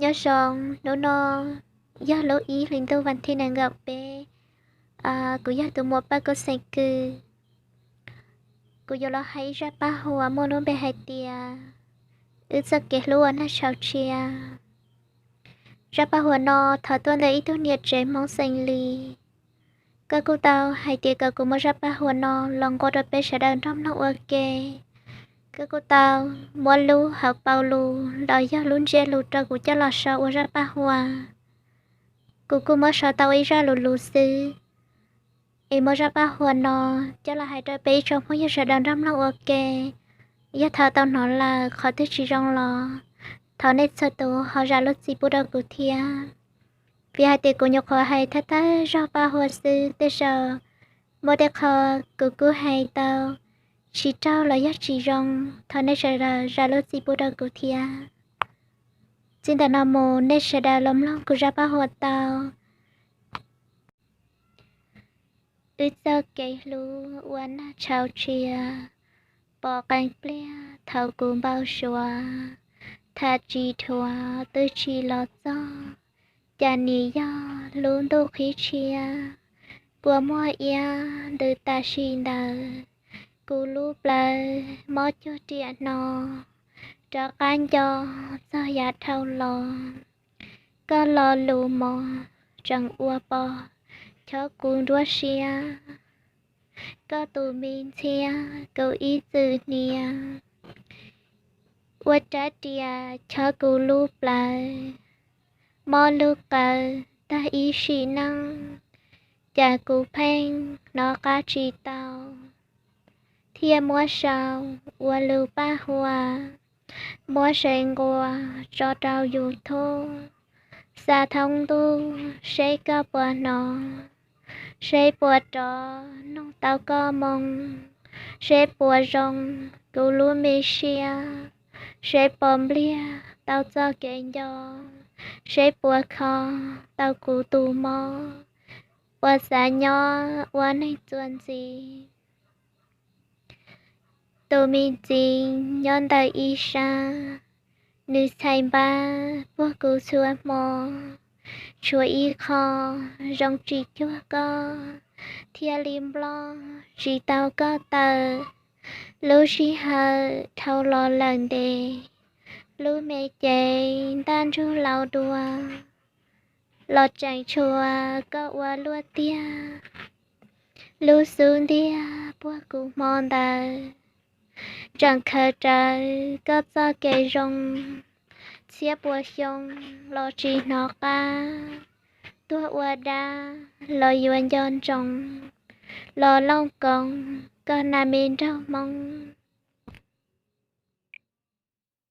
Nyob zoo, hnub no yog lub ib hlis ntuj vas thib nees nkaum peb. Kuv yog tus muam Paj Kub Xeem Kws. Kuv yuav los hais ib zaj paj huam muaj lub npe hais tias wb txoj kev hlub uas nag tshauv tshia. Zaj paj huam no thov tuaj ntawm ib tug niam tsev Hmoob xeem Lis. Koj kuj tau hais tias kom kuv muab zaj paj huam no los nqua rau peb sawv daws nrog mloog ua ke. Koj kuj tau muab lub hauv paus lus los yog lub ntsiab lus rau kuv coj los sau ua zaj paj huam. Kuv kuj muab sau tau ua ib zaj lus lus xwb, es muab zaj paj huam no coj los hais rau peb ib tsoom phooj ywg sawv daws nrog mloog ua ke. Yog thaum tau hnov lawm qhov twg tsis zoo los thov nej txhua tus ho zam lub txim pub rau kuv thiab. Vim hais tias kuv nyuam qhuav hais thawj thawj zaug paj huam xwb, tej zaum muaj tej qho kuv kuj hais tau tsis raug los yog tsis zoo, thov nej sawv daws zam lub txim pub rau kuv thiab. Txij ntawm no mus nej sawv daws los mloog kuv zaj paj huam tau. Wb txoj kev hlub ua nag tshauv tshia, pom qee pliag thaum kuv npau suav, tham tsis dhuav twb tsis los txog, cas nim yog lub ntuj qhib tshiab, kua muag iab ntws tam sim ntawd, kuv lub plawv mob cuag riam hno, rov qab nco txog yav dhau los. Koj lo lus mos tseem ua pov chob kuv nruab siab, koj tus me ntxhiab kuv ib txwm hnia, ua rab riam chob kuv lub plawv, mob lub qawv tag ib sim neej, cas kuv pheej hnov qab tsis tau, thiaj muab sau ua lus paj huam, muab saib nqua tso rau YouTube, xa thoob ntuj seb koj puas hnov, seb puas rov nug tau koj moo, seb puas zoo kuv lub me siab, seb puas npliag tau txoj kev nco, seb puas kho tau kuv tus mob, puas xav nyob ua neeg txuas ntxiv. Tus me txiv nyob ntawm ib sab, nws txhais npab puag kuv txhua hmo, tshuav ib qho zoo tsis cuag koj, thiaj li nploj tsis tau koj tawm. Lub sij hawm dhau los lawm ntev, lub me cev ntaj ntsug laus dua, los tseem tshuav koj ua luaj tiag. Lub xub ntiag puag kuv hmo ntawd, tseem khaws rawv koj txoj kev zoo, txhiab puas xyoo los tsis hnov qab, tuag ua dab los yuav nco ntsoov, los looj koov koj na me nraug Hmoob,